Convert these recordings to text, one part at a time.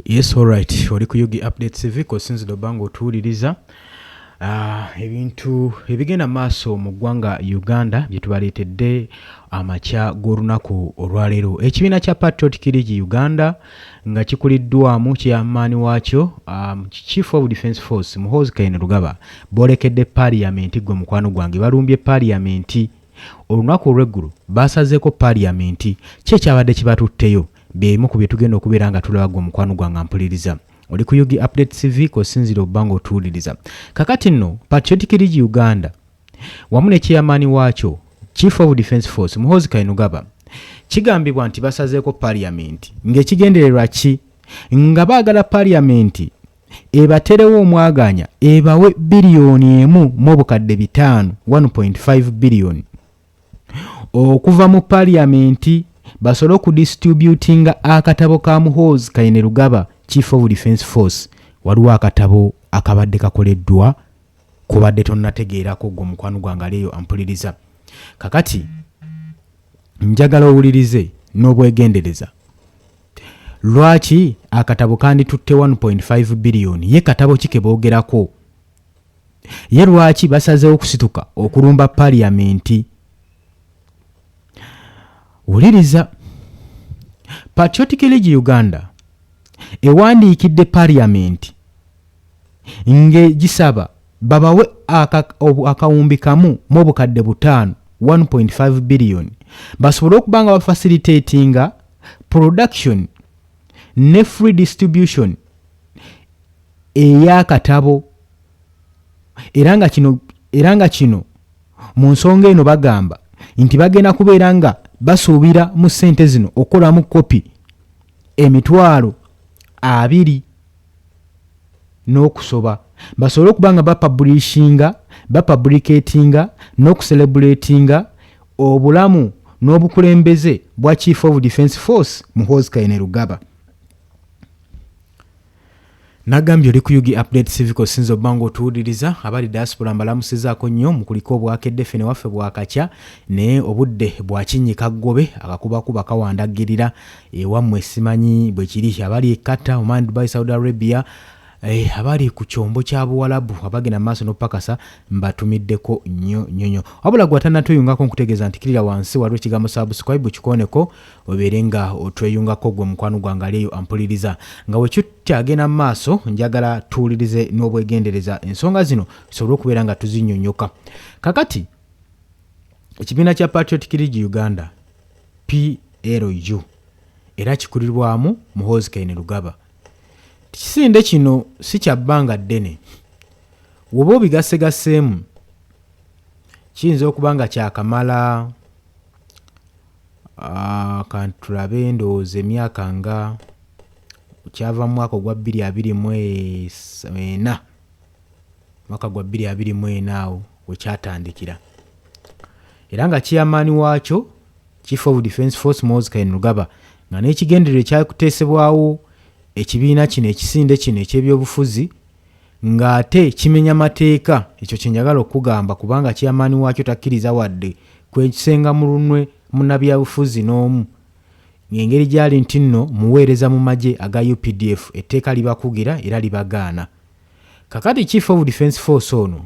Yes, alright. Oli ku UG Updates TV kosinzidde obba ng'otuwuliriza ebintu ebigenda maaso mu ggwanga Uganda bye tubaleetedde amakya g'olunaku olwaleero. Ekibiina kya Patriotic League Uganda nga kikuliddwamu chairman waakyo Chief of Defence Force Muhoozi Kainerugaba boolekedde Parliament. Ggwe mukwano gwange, balumbye Parliament olunaku olw'eggulo, baasazeeko Parliament. Ki ekyabadde kibatutteyo? By'ebimu ku bye tugenda okubeera nga tulaba. Gwe mukwano gwange ampuliriza, oli ku UG Update TV kosinzira obba nga otuwuliriza. Kakati nno Patriotic League Uganda wamu ne chairman waakyo Chief of Defence Force Muhoozi Kainerugaba kigambibwa nti basazeeko Parliament ng'ekigendererwa ki? Nga baagala Parliament ebaterewo omwaganya ebawe 1.5 biliyoni, 1.5 biliyoni okuva mu Parliament basobole okudistributinga akatabo ka Muhoozi Kainerugaba, Chief of Defence Force. Waliwo akatabo akabadde kakoleddwa kubadde tonnategeerako, gwe omukwano gwange ali eyo ampuliriza. Kakati njagala owulirize n'obwegendereza lwaki akatabo kanditutte 1.5 biliyoni. Ye katabo ki ke boogerako? Ye lwaki basazeewo okusituka okulumba Parliament? Wuliriza. Patriotic League Uganda ewandiikidde Parliament ng'egisaba babawe 1.5 kawumbi, 1.5 biliyoni, basobole okuba nga bafacilitatinga production ne free distribution ey'akatabo. Era nga kino mu nsonga eno bagamba nti bagenda kubeera nga basuubira mu ssente zino okukolamu kopi 20,000 n'okusoba, basobole okuba nga bapublishinga, bapublicatinga n'okucelebratinga obulamu n'obukulembeze bwa Chief of Defence Force Muhoozi Kainerugaba. Nagambye oli ku UG Update TV kosinza obba nga otuwuliriza. Abali diaspora mbalamusizaako nnyo, mukuliko obwakedde. Ffe ne waffe bwakakya, naye obudde bwakinnyika ggobe, akakubakuba kawandagirira. Ewammwe simanyi bwe kiri. Abali e Qatar, Oman, Dubai, Saudi Arabia, abali ku kyombo kya Buwalabu, abagenda maaso n'okupakasa, mbatumiddeko nnyo nnyo nnyo. Wabula gwe atannatweyungako, nkutegeeza nti kirira wansi, waliwo ekigambo subscribe, kikooneko obeere nga otweyungako. Gwe mukwano gwange ali eyo ampuliriza, nga wekikyagenda mu maaso, njagala tuwulirize n'obwegendereza ensonga zino tusobole okubeera nga tuzinyonyoka. Kakati ekibiina kya Patriotic League Uganda, PLU, era kikulirwamu Muhoozi Kainerugaba. Kisinde kino si kya bbanga ddene, woba obigasegaseemu kiyinza okuba nga kyakamala kantulabe, ndowooza emyaka nga kyava mu mwaka ogwa 2024, mwaka gwa 2024 awo wekyatandikira. Era nga chairman waakyo Chief of Defence Force Muhoozi Kainerugaba, nga n'ekigendererwa ekyakuteesebwawo ekibiina kino, ekisinde kino eky'ebyobufuzi ng'ate kimenya mateeka, ekyo kyenjagala okugamba, kubanga chairman waakyo takkiriza wadde kwekisenga mu lunwe munnabyabufuzi n'omu, ng'engeri gy'ali nti nno muweereza mu magye aga UPDF, etteeka libakugira era libagaana. Kakati Chief of Defence Force ono,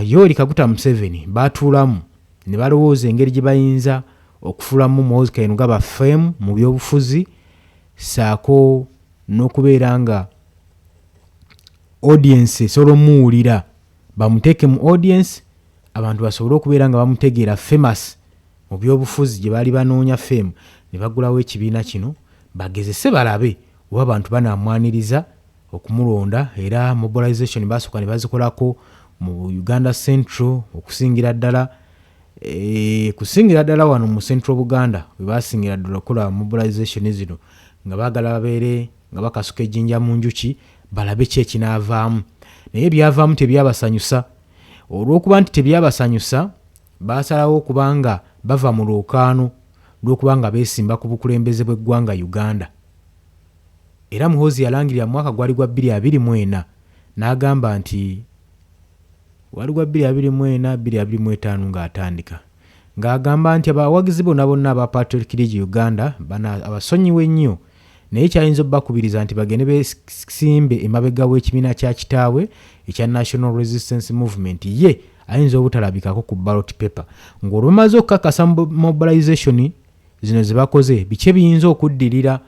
Yoweri Kaguta Museveni, baatuulamu ne balowooza engeri gye bayinza okufuulamu Muhoozi Kainerugaba fame mu byobufuzi, ssaako n'okubeera nga audience esobola omuwulira, bamuteeke mu audience, abantu basobole okubeera nga bamutegeera, famous mu byobufuzi gye baali banoonya fame, ne bagulawo ekibiina kino bagezese balabe oba abantu banaamwaniriza okumulonda. Era mobilization basooka ne bazikolako mu Uganda Central, okusingira ddala kusingira ddala wano mu Central Buganda we basingira ddala okukola mobilization zino, nga baagala babeere nga bakasuka ejjinja mu njuki balabe ki ekinaavaamu. Naye ebyavaamu tebyabasanyusa. Olw'okuba nti tebyabasanyusa, baasalawo okuba nga bava mu lwokaano lw'okuba nga beesimba ku bukulembeze bw'eggwanga Uganda. Era Muhoozi yalangirira mu mwaka gwali gwa 2024, n'agamba nti gwali gwa 2024, 2025, ng'atandika ng'agamba nti abawagizi bonna bonna aba Patriotic League Uganda bana abasonyiwe nnyo. Naye kyayinza obbakubiriza nti bagende besimbe emabega w'ekibiina kya kitaabwe ekya National Resistance Movement, ye ayinza obutalabikako ku ballot paper. Ng'olwo bamaze okukakasa mobilization zino ze bakoze, biki ebiyinza okuddirira,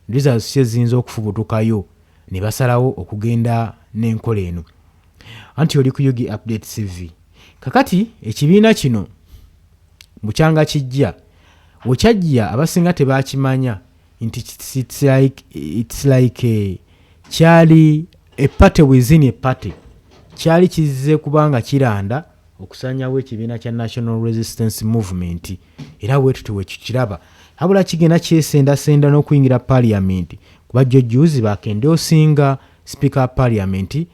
results ki eziyinza okufubutukayo, ne basalawo okugenda n'enkola eno. Anti oli ku Ug Update TV. Kakati ekibiina kino bukyanga kijja, wekyajja abasinga tebakimanya nti it's like kyali a party within a party. Kyali kizze kubanga kiranda okusanyawo ekibiina kya National Resistance Movement, era bwetuti wekikiraba habula kigenda kyesendasenda n'okuyingira parliament, kuba jjo juzi bakendoosinga Speaker wa Parliament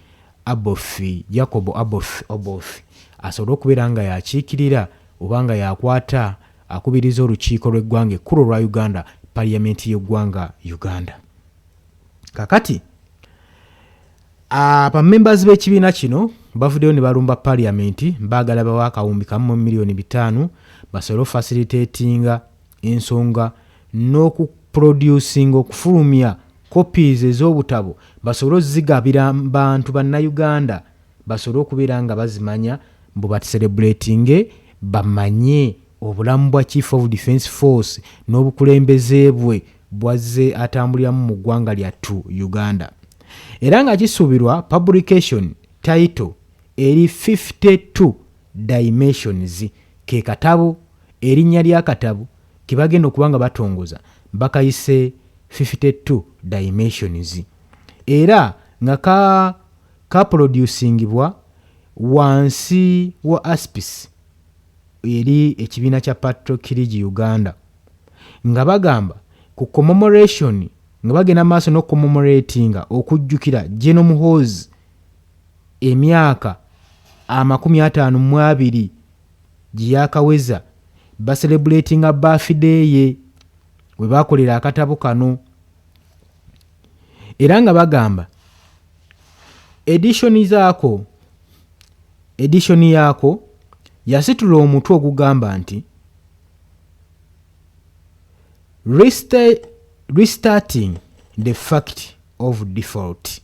Oboth, Jacob Oboth Oboth, asobole okubeera nga yakiikirira oba nga yakwata akubiriza olukiiko lw'eggwanga ekkulu olwa Uganda, parliament y'eggwanga Uganda. Kakati abamembers b'ekibiina kino bavuddeyo ne balumba parliament, baagala bawa 1,500,000 basobole ofacilitatinga ensonga n'okuproducinga, okufulumya copies ez'obutabo, basobole ozigabira bantu bannayuganda, basobole okubeera nga bazimanya, mbu bacelebratinge, bamanye obulamu bwa Chief of Defence Force n'obukulembeze bwe bwazze atambuliramu mu ggwanga lyattu Uganda. Era nga kisuubirwa publication title eri 52 Dimensions, ke katabo, erinnya ly'akatabo ke bagenda okuba nga batongoza bakayise 52 Dimensions, era nga ka kaproducingibwa wansi wa auspice eri ekibiina kya Patriotic League Uganda, nga bagamba ku commemoration, nga bagenda maaso n'okucommemoratinga, okujjukira General Muhoozi emyaka 52 gye yakaweza, bacelebratinga birthday ye, we bakolera akatabo kano. Era nga bagamba edition zaako, edition yaako yasitula omutwe ogugamba nti "Restarting the fact of default",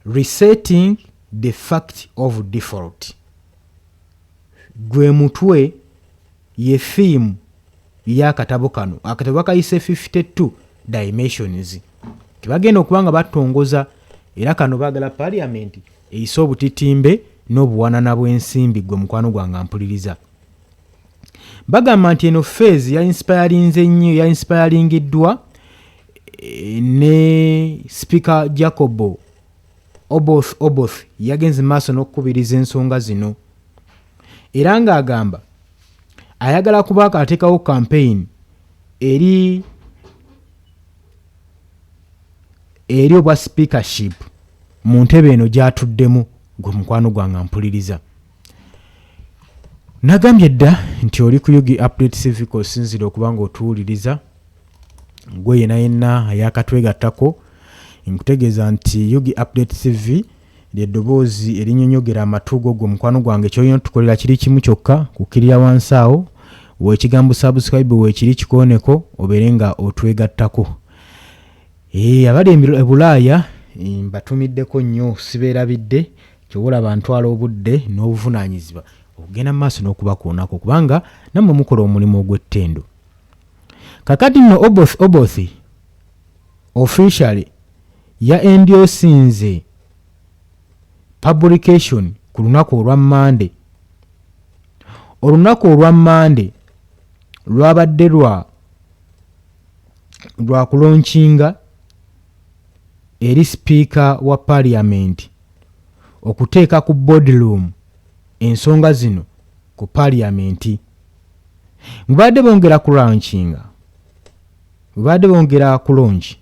"Resetting the fact of default" gwe mutwe, ye theme y'akatabo kano. Akatabo bakayise 52 Dimensions, tebagenda okuba nga batongoza. Era kano baagala parliament eyise obutitimbe n'obuwanana bw'ensimbi. Gwe mukwano gwange ampuliriza, bagamba nti eno phase ya inspirinze nnyo, ya inspiringiddwa ne Speaker Jacob Oboth Oboth yagenze maaso n'okukubiriza ensonga zino, era ng'agamba ayagala kuba ateekawo campaign eri obwa speakership mu ntebe eno gy'atuddemu. Gwe mukwano gwange ampuliriza, nagambye dda nti oli ku Ug Update Civic, osinzire okuba nga otuwuliriza. Gwe yena yenna ayakatwegattako, nkutegeeza nti Ug Update TV lyeddoboozi erinyonyogera amatu go. Gwe mukwano gwange, kyolina otukolera kiri kimu kyokka, kukkirira wansi awo wekigambo subscribe weekiri, kikooneko obeere nga otwegattako. Abali e Bulaaya mbatumiddeko nnyo, sibeerabidde. Ky'olaba ntwala obudde n'obuvunaanyizibwa okugenda mu maaso n'okubakoonako, kubanga nammwe mukola omulimu ogw'ettendo. Kakati nno Oboth Oboth officially ya endorsinze publication ku lunaku olwa Mande. Olunaku olwa Mande lwabadde lwa kulaunchinga eri sipiika wa parliament okuteeka ku boardroom ensonga zino ku parliament. Bwe bongera kulaunchinga, bwe bongera ku launch,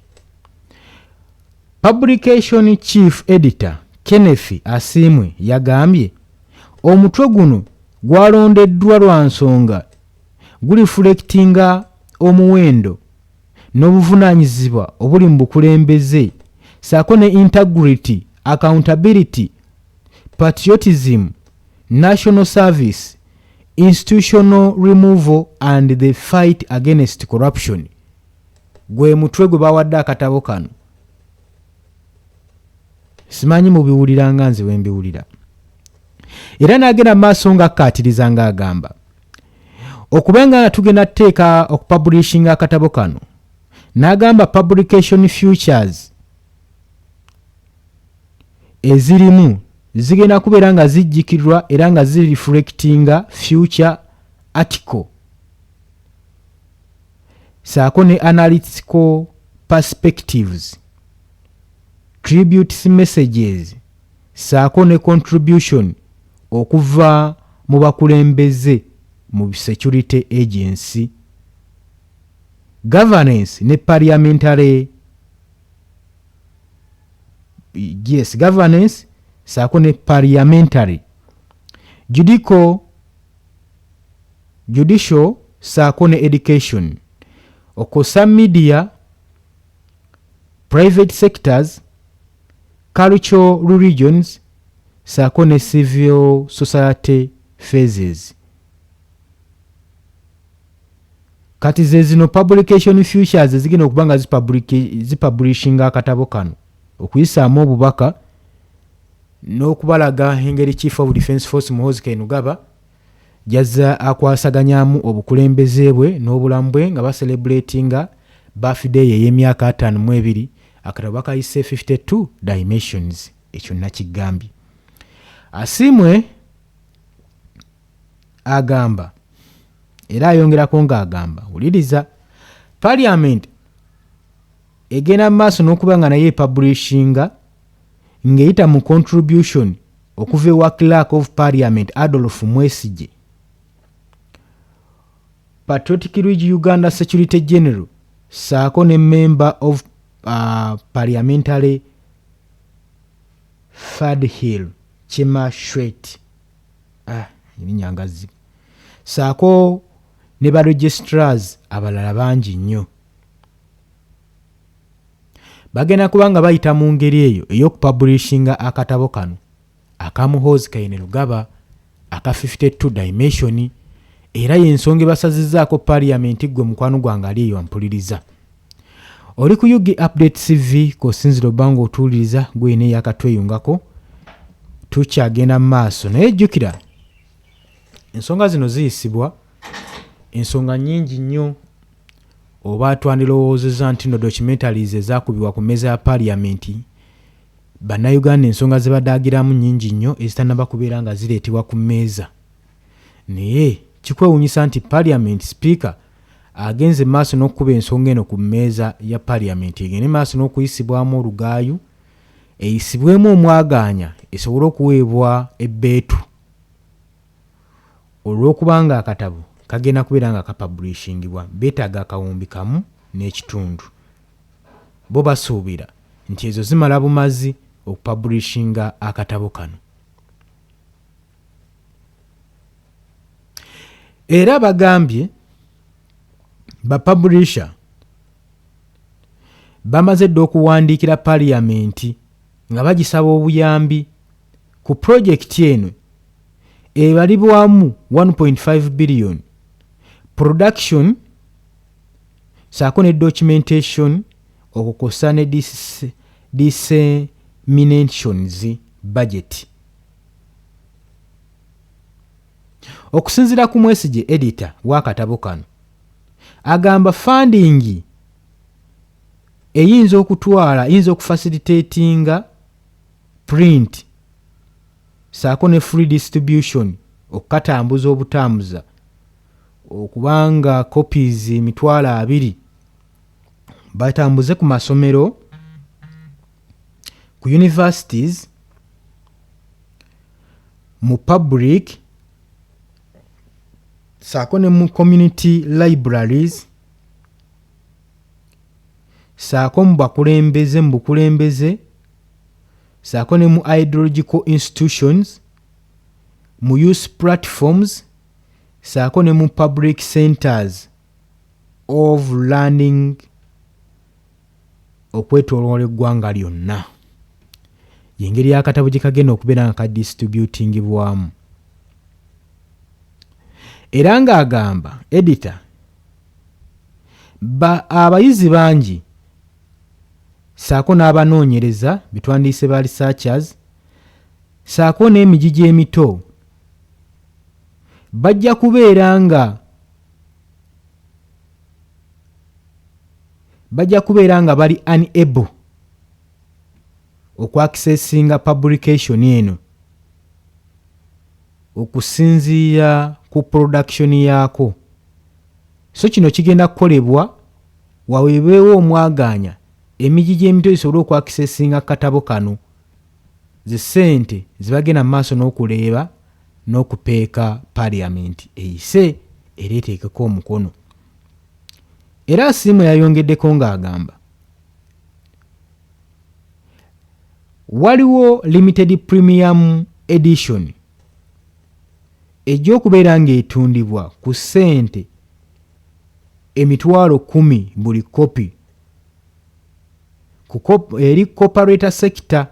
publication chief editor Kenneth Asiimwe yagambye omutwe guno gwalondeddwa lwa nsonga gureflectinga omuwendo n'obuvunaanyizibwa obuli mu bukulembeze, ssaako ne integrity, accountability, patriotism, national service. Institutional Removal and the Fight Against Corruption gwe mutwe gwe bawadde akatabo kano. Simanyi mubiwulira nga nze bwe mbiwulira. Era n'agenda mu maaso ng'akkaatiriza ng'agamba okuba nga tugenda tuteeka okupublishinga akatabo kano, n'agamba publication futures ezirimu zigenda kubeera nga zijjikirwa era nga zireflectinga future article saako ne analytical perspectives, tributes, messages saako ne contribution okuva mu bakulembeze mu security agency, governance ne parliamentary, yes, governance saako ne parliamentary, judicial saako ne education, okosa media, private sectors, cultural, religions saako ne civil society phases. Kati ze zino publication futures ezigenda okuba nga zipublishinga akatabo kano okuyisaamu obubaka n'okubalaga engeri Chief of Defence Force Muhoozi Kainerugaba gy'azze akwasaganyamu obukulembeze bwe n'obulamu bwe nga bacelebratinga birthday ey'emyaka 52. Akatabo bakayise 52 Dimensions. Ekyo nakigambye. Asiimwe agamba era ayongerako ng'agamba, wuliriza, Parliament egenda mu maaso n'okuba nga naye epublishinga ng'eyita mu contribution okuva ewa Clerk of Parliament Adolf Mwesigye, Patriotic League Uganda Secretary General saako ne member of parliamentary Fadhil Chemashwet, erinnya nga zzibu, saako ne ba registrars abalala bangi nnyo. Bagenda kuba nga bayita mu ngeri eyo ey'okupublishinga akatabo kano aka Muhoozi Kainerugaba aka 52 Dimension. Era y'ensonga ebasazizzaako Parliament. Ggwe mukwano gwange ali eyo ampuliriza, oli ku UG Update TV k'osinzira obba ng'otuwuliriza, gweyina eyakatweyungako, tukyagenda mu maaso. Naye jjukira ensonga zino ziyisibwa ensonga nnyingi nnyo. Oba twandirowoozezza nti no documentaries ezaakubibwa ku mmeeza ya Parliament, Bannayuganda ensonga ze badaagiramu nnyingi nnyo ezitannaba kubeera nga zireetebwa ku mmeeza, naye kikwewuunyisa nti Parliament Speaker agenze maaso n'okukuba ensonga eno ku mmeeza ya Parliament egende maaso n'okuyisibwamu olugaayu, eyisibwemu omwagaanya, esobole okuweebwa ebbeetu olw'okubanga akatabo kagenda kubeera nga kapublishingibwa. Beetaaga 1.5 kawumbi. Bo basuubira nti ezo zimala bumazi okupublishinga akatabo kano. Era bagambye bapublisher bamaze dda okuwandiikira Parliament nga bagisaba obuyambi ku pulojekiti eno ebalibwamu 1.5 billion production saako ne documentation, okukosa ne disseminations budget. Okusinziira ku Mwesigye, editor w'akatabo kano, agamba funding eyinza okutwala, eyinza okufacilitatinga print saako ne free distribution, okukatambuza obutambuza okubanga copies 20,000 batambuze ku masomero, ku universities, mu public saako ne mu community libraries, saako mu bakulembeze, mu bukulembeze, saako ne mu ideological institutions, mu youth platforms, saako ne mu public centers of learning okwetooloola eggwanga lyonna. Y'engeri y'akatabo gye kagenda okubeera nga kadistributingibwamu. Era ng'agamba editor ba abayizi bangi ssaako n'abanoonyereza be twandiyise ba researchers ssaako n'emigigi emito bajja kubeera nga bajja kubeera nga bali unable okwakisesinga publication eno okusinziira ku production yaako. So kino kigenda kukolebwa waweebwewo omwagaanya emigigi emito gisobole okwakisesinga akatabo kano, zi ssente zebagenda mu maaso n'okuleeba n'okupeeka parliament eyise era eteekeko omukono. Era Asiimwe yayongeddeko ng'agamba waliwo limited premium edition ejja okubeera ng'etundibwa ku ssente 100,000 buli kopi eri corporate sector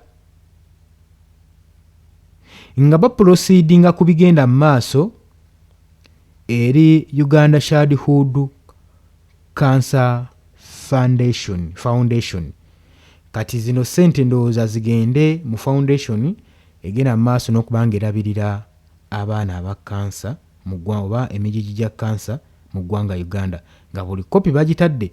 nga baproceedinga ku bigenda mu maaso eri Uganda Childhood Cancer Foundation. Kati zino ssente ndowooza zigende mu foundation egenda mu maaso n'okuba nga erabirira abaana aba kansa mu ggwanga oba emigigi gya kansa mu ggwanga Uganda, nga buli kopi bagitadde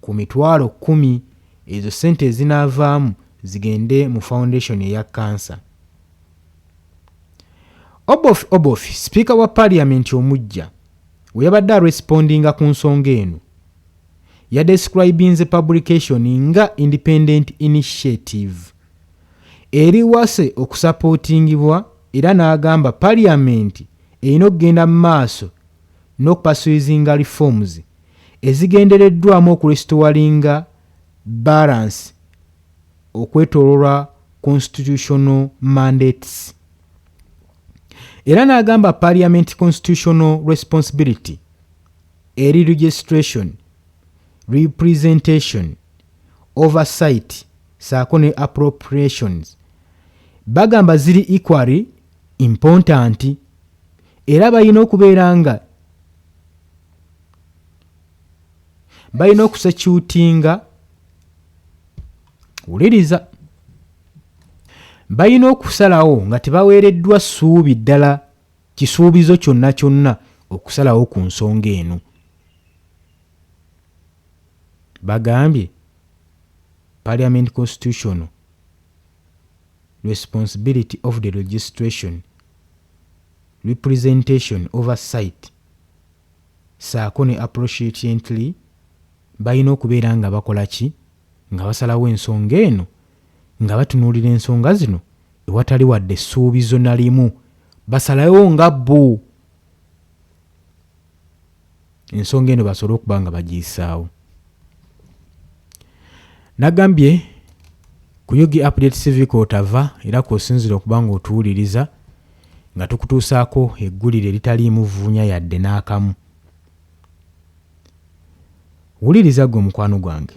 ku 100,000. Ezo ssente ezinaavaamu zigende mu foundation eya kansa. Oboth Oboth, sipiika wa parliament omuggya, we yabadde arespondinga ku nsonga eno, yadescribinze publication nga independent initiative eri wase okusapootingibwa, era n'agamba parliament erina okugenda mu maaso n'okupursuinga reforms ezigendereddwamu okurestoringa balance okwetoololwa constitutional mandates. Era n'agamba parliament constitutional responsibility eri registration, representation, oversight saako ne appropriations, bagamba ziri equally important, era balina okubeera nga balina okusecutinga, wuliriza, balina okusalawo nga tebaweereddwa ssuubi ddala kisuubizo kyonna kyonna okusalawo ku nsonga eno. Bagambye parliament constitutional responsibility of the registration, representation, oversight saako ne appropriately balina okubeera nga bakola ki nga basalawo ensonga eno nga batunuulira ensonga zino ewatali wadde essuubizo na limu, basalawo nga bo ensonga eno basobole okuba nga bagiyisaawo. Nagambye ku UG Update TV kw'otava era kw'osinziira okuba ng'otuwuliriza nga tukutuusaako eggulire eritaliimu vvuunya yadde n'akamu. Wuliriza ggwe mukwano gwange.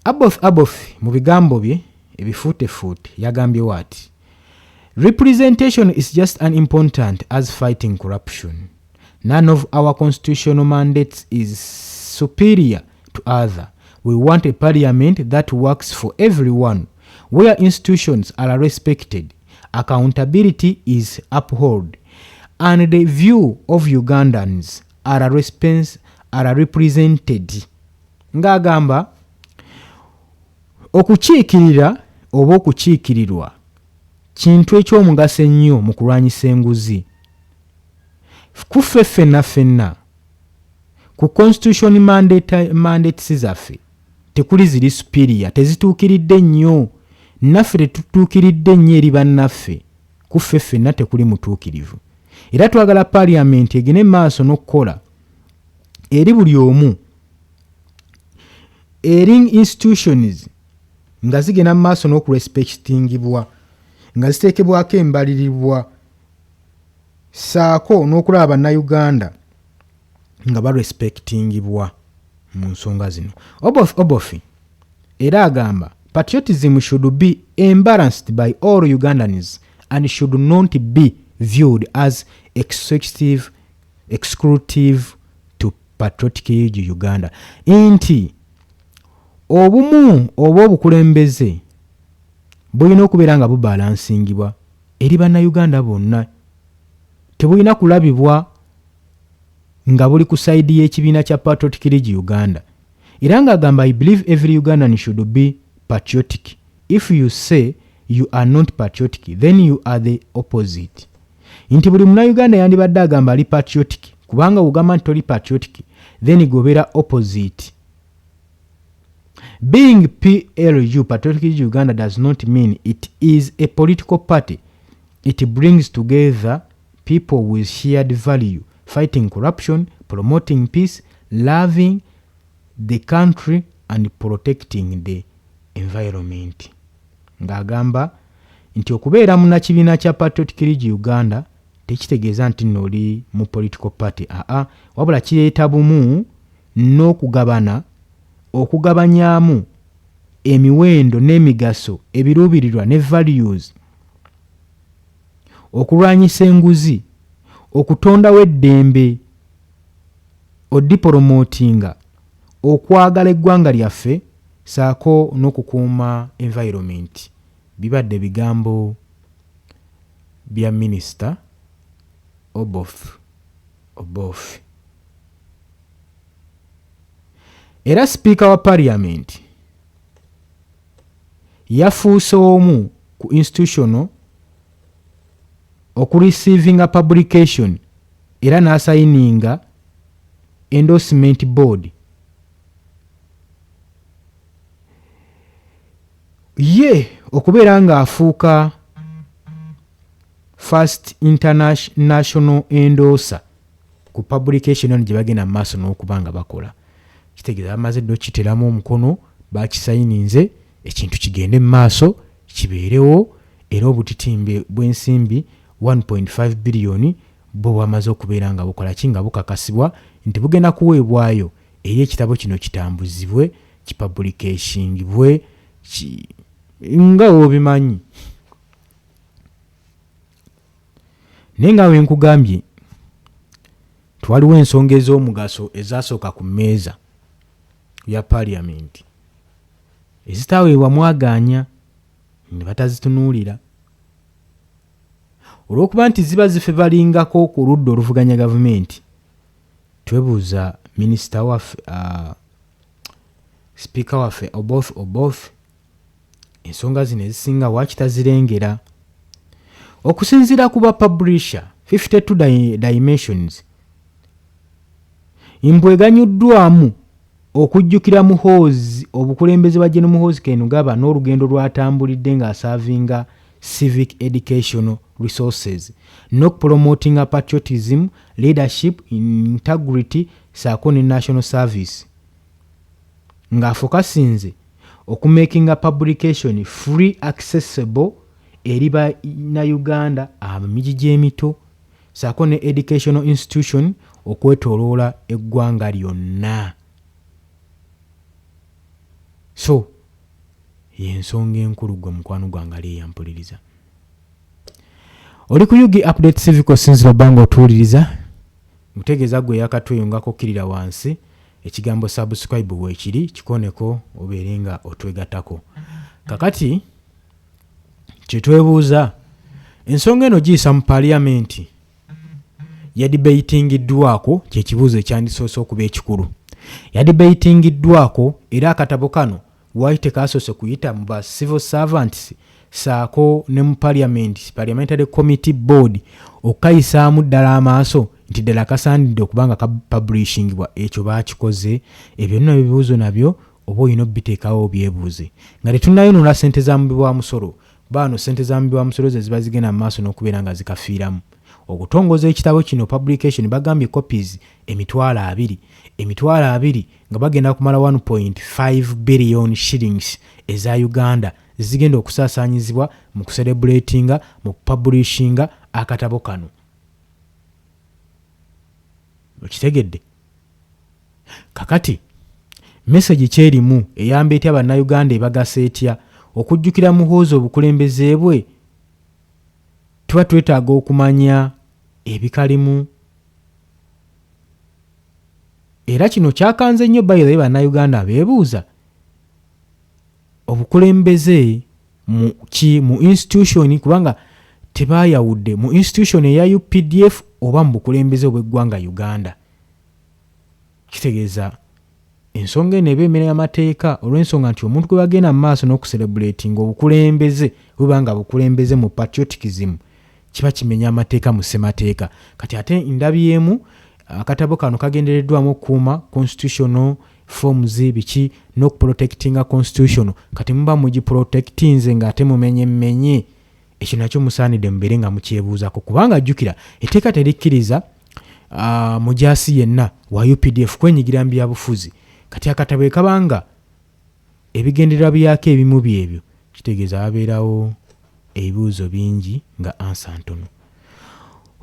Oboth Oboth mu bigambo bye ebifuutefuute yagambye ati representation is just as important as fighting corruption. None of our constitutional mandates is superior to other. We want a parliament that works for everyone, where institutions are respected, accountability is upheld, and the view of Ugandans are represented. Ng'agamba okukiikirira oba okukiikirirwa kintu eky'omugaso ennyo mu kulwanyisa enguzi. Ku ffe ffenna ffenna ku constitution mandates zaffe tekuli ziri superior, tezituukiridde nnyo, naffe tetutuukiridde nnyo eri bannaffe. Ku ffe ffenna tekuli mutuukirivu, era twagala parliament egende maaso n'okukola eri buli omu, eri institutions nga zigenda mu maaso n'okurespectingibwa, nga ziteekebwako embalirirwa, ssaako n'okulaba bannayuganda nga barespectingibwa mu nsonga zino. Oboth Oboth era agamba patriotism should be embraced by all Ugandans and should not be viewed as exclusive, exclusive to Patriotic League Uganda. Nti obumu oba obukulembeze bulina okubeera nga bubalansingibwa eri Bannayuganda bonna, tebulina kulabibwa nga buli ku sayidi y'ekibiina kya Patriotic League Uganda. Era ng'agamba, I believe every Ugandan should be patriotic. If you say you are not patriotic, then you are the opposite. Nti buli Munnayuganda yandibadde agamba ali patriotic, kubanga ogamba nti toli patriotic, then gobeera opposite. Being PLU, Patriotic League Uganda, does not mean it is a political party. It brings together people with shared value, fighting corruption, promoting peace, loving the country and protecting the environment. Ng'agamba nti okubeera munnakibiina kya Patriotic League Uganda tekitegeeza nti nno oli mu political party, aa, wabula kireeta bumu n'okugabana, okugabanyaamu emiwendo n'emigaso, ebiruubirirwa ne values, okulwanyisa enguzi, okutondawo eddembe, odipromotinga okwagala eggwanga lyaffe, saako n'okukuuma environment. Bibadde bigambo bya Minisita Oboth Oboth. Era sipiika wa Parliament yafuuse omu ku institutional okureceivinga publication era n'asayininga endorsement board. Ye okubeera ng'afuuka first international endorser ku publication eno gye bagenda mu maaso n'okuba nga bakola, kitegeeza bamaze dda okukiteramu omukono, bakisayininze, ekintu kigende mu maaso kibeerewo. Era obutitimbe bw'ensimbi 1.5 biliyoni bwo bwamaze okubeera nga bukola ki, nga bukakasibwa nti bugenda kuweebwayo eri ekitabo kino kitambuzibwe, kipublicashingibwe nga wobimanyi. Naye nga wenkugambye, twaliwo ensonga ez'omugaso ezasooka ku mmeeza ya Parliament ezitaweebwa mwagaanya ne batazitunuulira olw'okuba nti ziba zifevalingako ku ludda oluvuganya gavumenti. Twebuuza minisita waffe, sipiika waffe Oboth Oboth, ensonga zino ezisinga waaki tazirengera? Okusinziira ku ba publisher 52 Dimensions, mbwe eganyuddwamu okujjukira Muhoozi, obukulembeze bwa Gen Muhoozi Kainerugaba n'olugendo lw'atambulidde ng'aservinga civic educational resources n'okupromotinga patriotism, leadership, integrity saako ne national service, ng'afokasinze okumakinga publication free accessible eri Bannayuganda ab'emigigi emito saako ne educational institution okwetooloola eggwanga lyonna. So yensonga enkulu. Gwe mukwano gwange ali eyampuliriza, oli ku UG Update Civic, osinzira obba nga otuwuliriza, nkutegeeza gwe yakatweyungako, kkirira wansi, ekigambo subscribe weekiri, kikoneko obeere nga otwegattako. Kakati kyetwebuuza, ensonga eno giyisa mu Paliyamenti, yadibeyitingiddwako? Kyekibuuzo ekyandisoose okuba ekikulu. Yadibeyitingiddwako? Era akatabo kano wali tekasoose kuyita mu ba civil servants saako ne mu parliament, parliamentary committee board, okukayisaamu ddala amaaso nti ddala kasaanidde okuba nga kapublishingibwa? Ekyo baakikoze? Ebyo nno ebibuuzo nabyo oba olina obiteekawo obyebuuze nga tetunnayonoona ssente za mubi wa musolo. Baano ssente za mubi wa musolo ze ziba zigenda mu maaso n'okubeera nga zikafiiramu okutongoza ekitabo kino. Publication bagambye copies 20,000, 20,000, nga bagenda kumala 1.5 billion shillings eza Uganda zigenda okusaasaanyizibwa mu kucelebratinga, mu kupublishinga akatabo kano. Okitegedde? Kakati message kyerimu eyamba etya Bannayuganda? Ebagasa etya okujjukira Muhoozi, obukulembeze bwe? Tuba twetaaga okumanya ebikalimu. Era kino kyakanze nnyo by the way Bannayuganda abeebuuza obukulembeze mu ki mu institution kubanga tebaayawudde mu institution eya UPDF oba mu bukulembeze obw'eggwanga Uganda. Kitegeeza ensonga eno eba emenya amateeka olw'ensonga nti omuntu gwe bagenda mu maaso n'okuserebuletinga obukulembeze buba nga bukulembeze mu patriotism kiba kimenya amateeka mu ssemateeka. Kati ate ndabyemu akatabo kano kagendereddwamu okukuuma constitutional forms biki n'okuprotectinga constitution. Kati muba mugiprotectinze ng'ate mumenye mmenye, ekyo nakyo musaanidde mubeere nga mukyebuuzako kubanga jjukira etteeka terikkiriza mujaasi yenna wa UPDF kwenyigira mu byabufuzi. Kati akatabo ekabanga ebigendererwa byako ebimu byebyo kitegeeza wabeerawo ebibuuzo bingi nga ansa ntono.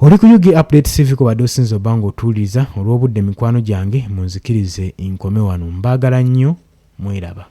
Oli ku UG Update TV kubadde osinza obba ng'otuwuliriza olw'obudde mikwano gyange munzikirize nkome wano. Mbaagala nnyo mweraba.